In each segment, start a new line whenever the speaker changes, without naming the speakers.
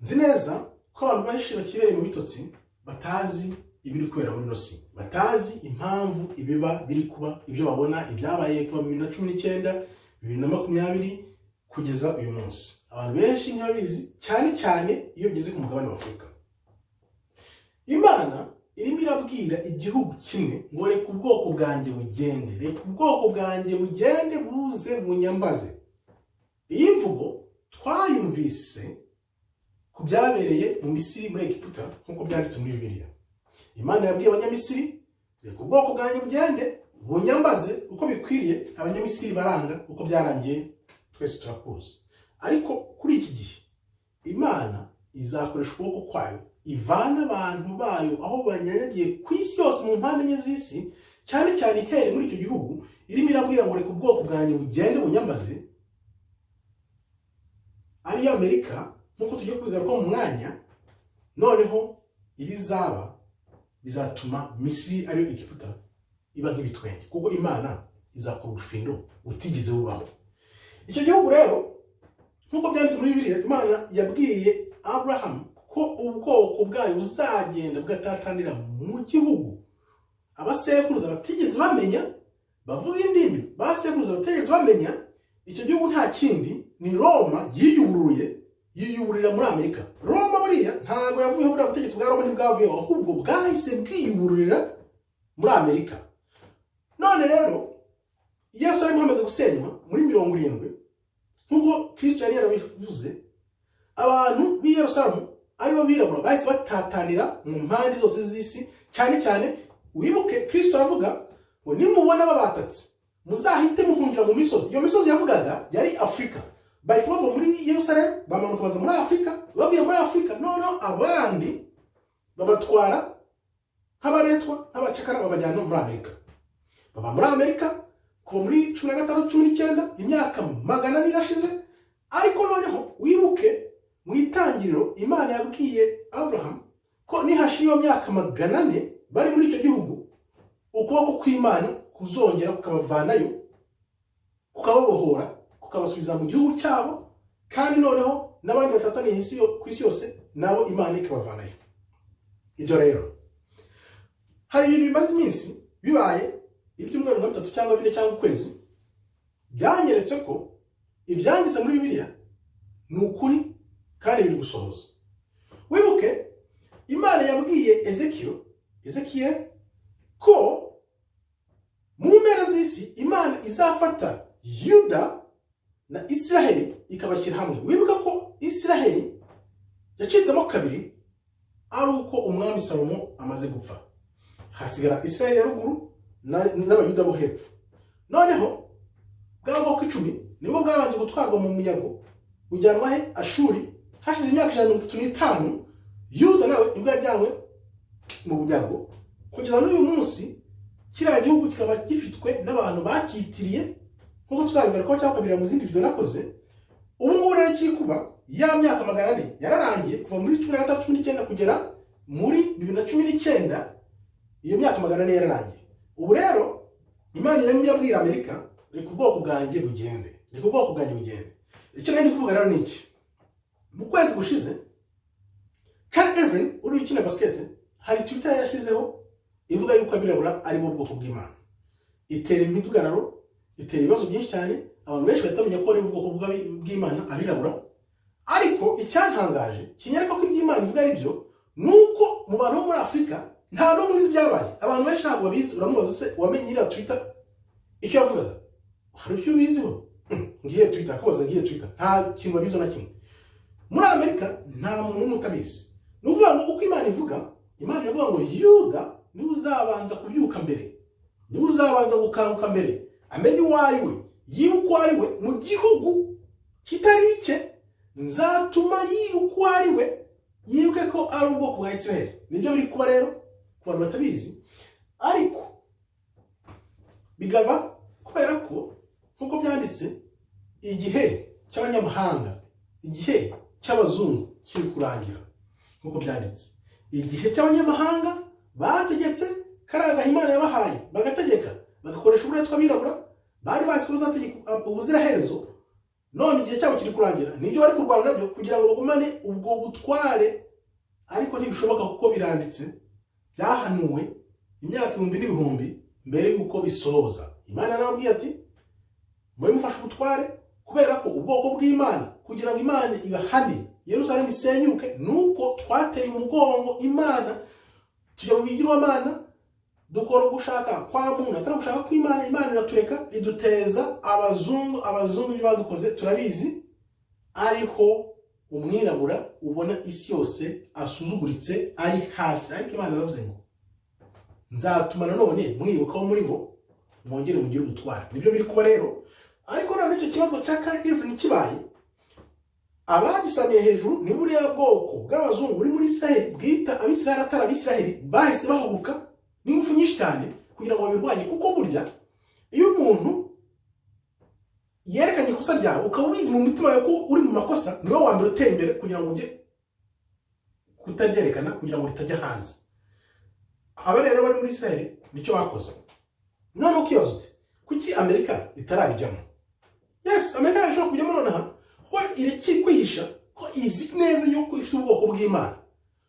Nzi neza ko abantu benshi bakibereye mu bitotsi, batazi ibiri kubera muri ino si, batazi impamvu ibiba biri kuba, ibyo babona, ibyabaye kuva 2019, 2020 kugeza uyu munsi. Abantu benshi ntibabizi, cyane cyane iyo bigeze ku mugabane wa Afurika. Imana irimo irabwira igihugu kimwe ngo: "Reka ubwoko bwanjye bugende, reka ubwoko bwanjye bugende, buze bunyambaze." Iyi mvugo twayumvise ku byabereye mu Misiri, muri Egiputa, nk'uko byanditse muri Bibiliya. Imana yabwiye Abanyamisiri: "Reka ubwoko bwanjye bugende bunyambaze uko bikwiriye." Abanyamisiri baranga. Uko byarangiye twese turakuzi. Ariko kuri iki gihe Imana izakoresha ukuboko kwayo, ivana abantu bayo aho banyanyagiye ku isi yose, mu mpande enye z'isi, cyane cyane ihere muri icyo gihugu irimo irabwira ngo: "Reka ubwoko bwanjye bugende bunyambaze," ariyo Amerika, nk'uko tugiye kubigarukaho mu mwanya. Noneho ibizaba bizatuma Misiri, ariyo Egiputa, iba nk'ibitwenge, kuko Imana izakora ubufindo butigeze bubaho. Icyo gihugu rero, nk'uko byanditse muri Bibiliya, Imana yabwiye Aburahamu ko ubwoko bwayo buzagenda bugatatanira mu gihugu abasekuruza batigeze bamenya, bavuga indimi basekuruza batigeze bamenya. Icyo gihugu nta kindi, ni Roma yiyuburuye, yiyuburira muri Amerika. Roma buriya ntabwo yavuyeho, buriya butegetsi bwa Roma ntibwavuyeho, ahubwo bwahise bwiyubururira muri Amerika. None rero Yerusalemu hamaze gusenywa muri 70, nk'uko Kristo yari yarabivuze, abantu b'i Yerusalemu, aribo birabura, bahise batatanira mu mpande zose z'isi. Cyane cyane wibuke Kristo aravuga ngo: "Nimubona babatatse, muzahite muhungira mu misozi." Iyo misozi yavugaga yari Afurika. Bahita bava muri Yerusalemu, bamanuka baza muri Afurika. Bavuye muri Afurika, noneho abandi babatwara nk'abaretwa, nk'abacakara, babajyana muri Amerika. Baba muri Amerika kuva muri 15, 19, imyaka 400 irashize. Ariko noneho wibuke mu Itangiriro, Imana yabwiye Aburahamu ko nihashira iyo myaka 400 bari muri icyo gihugu, ukuboko kw'Imana kuzongera kukabavanayo, kukababohora, kukabasubiza mu gihugu cyabo, kandi noneho n'abandi batataniye ku isi yose nabo Imana ikabavanayo. Ibyo rero, hari ibintu bimaze iminsi bibaye, ibyumweru nka 3 cyangwa 4 cyangwa ukwezi, byanyeretse ko ibyanditse muri Bibiliya ni ukuri kandi biri gusohoza. Wibuke Imana yabwiye Ezekiel ko mu mpera z'isi Imana izafata Yuda na Isiraheli ikabashyira hamwe. Wibuke ko Isiraheli yacitsemo kabiri ari uko umwami Salomo amaze gupfa, hasigara Isiraheli ya ruguru n'Abayuda bo hepfo. Noneho bwa bwoko 10 nibwo bwabanje gutwarwa mu munyago, bujyanwa he? Ashuri. Hashize imyaka 135, Yuda nawe nibwo yajyanywe mu bunyago. Kugeza n'uyu munsi kiriya gihugu kikaba gifitwe n'abantu bacyitiriye, nk'uko tuzabigarukaho cyangwa ukabireba mu zindi video nakoze. Ubu ngubu rero kiri kuba, ya myaka 400 yararangiye, kuva muri 15, 19 kugera muri 2019, iyo myaka 400 yararangiye. Ubu rero Imana irimo irabwira Amerika: "Reka ubwoko bwanjye bugende, reka ubwoko bwanjye bugende." Icyo nari ndi kuvuga rero ni iki: mu kwezi gushize, Kyrie Irving uri ukina basket, hari Twitter yashyizeho ivuga yuko abirabura ari bo bwoko bw'Imana. Itera imidugararo, itera ibibazo byinshi cyane. Abantu benshi bahita bamenya ko ari ubwoko bw'Imana, abirabura. Ariko icyantangaje kinyereka ko iby'Imana ivuga ari byo, ni uko mu bantu bo muri Afurika nta n'umwe uzi ibyabaye. Abantu benshi ntabwo babizi. Uramubaza: "Se wamenye iriya Twitter icyo yavugaga? Hari icyo ubiziho?" Ngiye Twitter akabaza, ngiye Twitter, nta kintu babiziho na kimwe. Muri Amerika nta muntu n'umwe utabizi. Ni ukuvuga ngo uko Imana ivuga, Imana iravuga ngo Yuda niwe uzabanza kubyuka mbere, niwe uzabanza gukanguka mbere, amenye uwo ari we, yibuka uwo ari we mu gihugu kitari icye. Nzatuma yibuka uwo ari we, yibuke ko ari ubwoko bwa Israel. Nibyo biri kuba rero ku bantu batabizi. Ariko bigaba kubera ko, nk'uko byanditse, igihe cy'abanyamahanga, igihe cy'abazungu kiri kurangira. Nk'uko byanditse, igihe cy'abanyamahanga bategetse kariya Imana yabahaye, bagategeka, bagakoresha uburetwa abirabura, bari bazi ko bazategeka ubuziraherezo. None igihe cyabo kiri kurangira, nibyo bari kurwana nabyo kugira ngo bagumane ubwo butware, ariko ntibishoboka kuko biranditse, byahanuwe imyaka ibihumbi n'ibihumbi mbere y'uko bisohoza. Imana yarababwiye ati: "Mube mufashe ubutware," kubera ko ubwoko bw'Imana, kugira ngo Imana ibahane, Yerusalemu isenyuke, nuko twateye umugongo Imana, tujya mu bigirwamana, dukora ugushaka kwa muntu atari ugushaka kw'Imana. Imana iratureka, iduteza abazungu. Abazungu ibyo badukoze turabizi. Ariho umwirabura ubona isi yose asuzuguritse, ari hasi. Ariko Imana yaravuze ngo: "Nzatuma nanone mwibukaho muri bo, mwongere mugire ubutware." Nibyo biri kuba rero. Ariko none icyo kibazo cya Kyrie Irving kibaye, abagisamiye hejuru ni buriya bwoko bw'abazungu buri muri Israheli, bwita Abisiraheli atari Abisiraheli. Bahise bahaguruka n'ingufu nyinshi cyane kugira ngo babirwanye, kuko burya iyo umuntu yerekanye ikosa ryawe, ukaba ubizi mu mutima wawe ko uri mu makosa, niwe wa mbere utera imbere kugira ngo ujye kutaryerekana, kugira ngo ritajya hanze. Aba rero bari muri Israheli nicyo bakoze. Noneho ukibaza uti: "Kuki Amerika itarabijyamo?" Yes, Amerika ishobora kujyamo nonaha, kuko iri kwihisha ko izi neza yuko ifite ubwoko bw'Imana.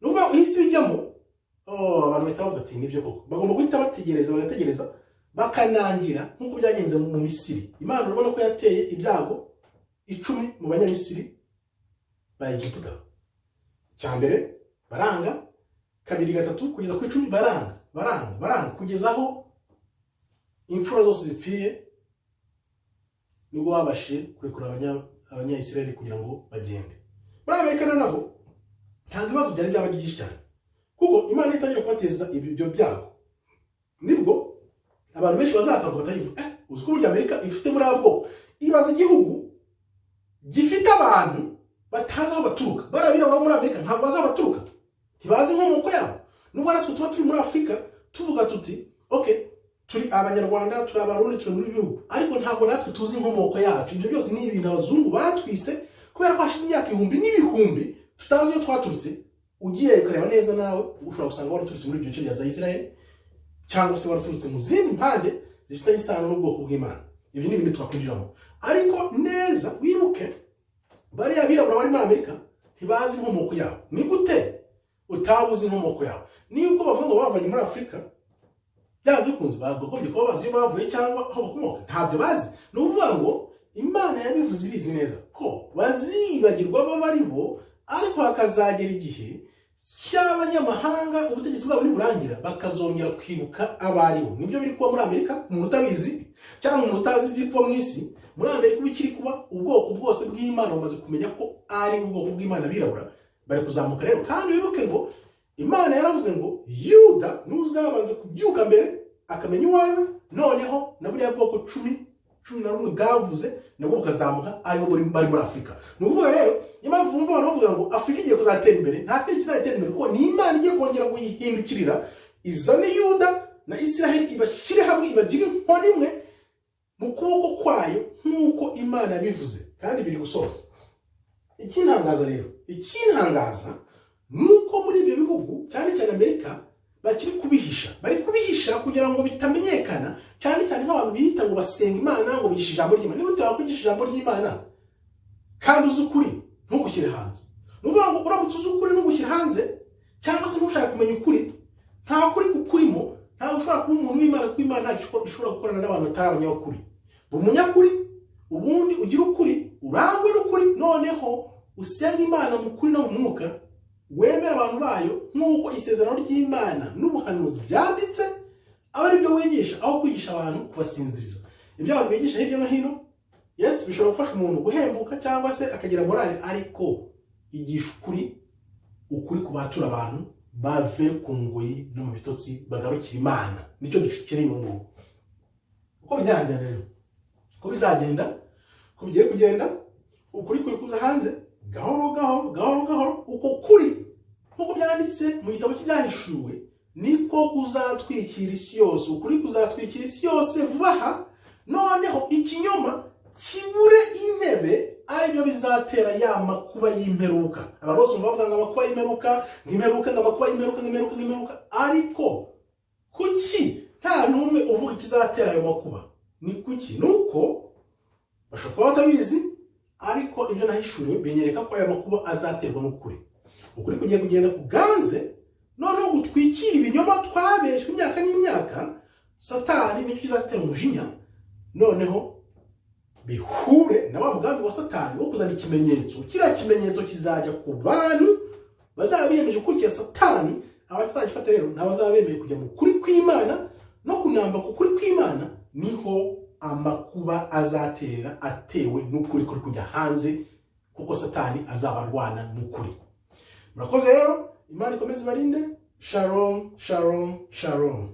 Ni ukuvuga ngo ihise ibijyamo, oh, abantu bahita bavuga ati: "Nibyo koko." Bagomba guhita bategereza, bagategereza, bakanangira nk'uko byagenze mu Misiri. Imana urabona ko yateye ibyago 10 mu Banyamisiri ba Egiputa. Icya mbere baranga, kabiri, gatatu, kugeza ku 10 baranga, baranga, baranga, kugeza aho imfura zose zipfiriye, nibwo babashije kurekura Abanyayisiraheli kugira ngo bagende. Muri Amerika rero naho ntabwo ibibazo byari byaba byinshi cyane, kuko Imana itangiye kubateza ibyo byago, nibwo abantu benshi bazakanguka batayivuga: "Uzi ko burya Amerika ifite buriya bwoko?" Ibaza igihugu gifite abantu batazi aho baturuka. Bariya birabura bo muri Amerika ntabwo bazi aho baturuka, ntibazi inkomoko yabo. Nubwo natwe tuba turi muri Afurika tuvuga tuti: "Ok, turi Abanyarwanda, turi Abarundi, turi muri bihugu," ariko ntabwo natwe tuzi inkomoko yacu. Ibyo byose ni ibintu abazungu batwise, kubera ko hashize imyaka ibihumbi n'ibihumbi tutazi iyo twaturutse. Ugiye ukareba neza nawe, ushobora gusanga waraturutse muri ibyo bice bya za Israel, cyangwa se waraturutse mu zindi mpande zifitanye isano n'ubwoko bw'Imana. Ibyo ni ibintu twakwinjiramo. Ariko neza wibuke, bariya birabura bari muri Amerika ntibazi inkomoko yabo. Ni gute utaba uzi inkomoko yawe? Nubwo bavuga ngo bavanye muri Afurika, byanze bikunze bakagombye kuba bazi iyo bavuye cyangwa aho bakomoka. Ntabyo bazi. Ni ukuvuga ngo Imana yabivuze ibizi neza ko bazibagirwa bo bari bo, ariko hakazagera igihe cy'abanyamahanga, ubutegetsi bwabo niburangira, bakazongera kwibuka abo ari bo. Nibyo biri kuba muri Amerika. Umuntu utabizi cyangwa umuntu utazi ibiri kuba mu isi, muri Amerika ubu ikiri kuba, ubwoko bwose bw'Imana bumaze kumenya ko ari ubwoko bw'Imana. Abirabura bari kuzamuka rero. Kandi wibuke ngo Imana yaravuze ngo Yuda nuzabanza kubyuka mbere akamenya uwawe, noneho na buriya bwoko 11 bwabuze nabwo bukazamuka, aribo bari muri Afurika. Ni ukuvuga rero, niyo mpamvu wumva abantu bavuga ngo Afurika igiye kuzatera imbere. Nta kintu kizayiteza imbere, kuko ni Imana igiye kongera kuyihindukirira, izane Yuda na Isiraheli, ibashyire hamwe, ibagire inkoni imwe mu kuboko kwayo, nk'uko Imana yabivuze, kandi biri gusoza. Ikintangaza rero, ikintangaza ni uko muri ibyo bihugu, cyane cyane Amerika, bakiri kubihisha. Bari kubihisha kugira ngo bitamenyekana, cyane cyane nk'abantu biyita ngo basenga Imana, ngo bigisha ijambo ry'Imana. Niba utakwigisha ijambo ry'Imana kandi uzi ukuri, ntugushyire hanze. Ni ukuvuga ngo uramutse uzi ukuri ntugushyire hanze, cyangwa se ntushake kumenya ukuri, nta kuri kukurimo, ntabwo ushobora kuba umuntu w'Imana, kuko Imana ntacyo ishobora gukorana n'abantu batari abanyakuri. Ba umunyakuri, ubundi ugire ukuri, urangwe n'ukuri, noneho usenga Imana mu kuri no mu mwuka, wemera abantu bayo nk'uko isezerano ry'Imana n'ubuhanuzi byanditse, aba ari byo wigisha, aho kwigisha abantu kubasinziriza. Ibyo abantu bigisha hirya no hino, yes, bishobora gufasha umuntu guhembuka cyangwa se akagira morale, ariko igisha ukuri, ukuri kubatura abantu bave ku ngoyi no mu bitotsi, bagarukire Imana. Nicyo dukeneye ubu ngubu. Uko bizagenda rero, uko bizagenda, uko bigiye kugenda, ukuri kuri kuza hanze gahoro gahoro, gahoro gahoro. Uko kuri, nk'uko byanditse mu gitabo cy'Ibyahishuwe, niko kuzatwikira isi yose. Ukuri kuzatwikira isi yose vuba aha, noneho ikinyoma kibure intebe, aribyo bizatera ya makuba y'imperuka. Abantu bose bumva bavuga ngo amakuba y'imperuka, ngo imperuka, ngo amakuba y'imperuka, ngo imperuka, ngo imperuka, ariko kuki nta n'umwe uvuga ikizatera ayo makuba? Ni kuki? Ni uko bashobora kuba batabizi. Ariko ibyo nahishuriwe binyereka ko aya makuba azaterwa n'ukuri. Ukuri kugiye kugenda kuganze, noneho gutwikira ibinyoma twabeshywe imyaka n'imyaka. Satani nicyo kizatera umujinya, noneho bihure na wa mugambi wa Satani wo kuzana ikimenyetso. Kiriya kimenyetso kizajya ku bantu bazaba biyemeje gukurikira Satani. Abatazagifata rero ni abazaba bemeye kujya mu kuri kw'Imana no kunamba ku kuri kw'Imana. Niho amakuba azaterera atewe n'ukuri kuri kujya hanze, kuko Satani azaba arwana n'ukuri. Murakoze rero, Imana ikomeze ibarinde. Shalom, shalom, shalom.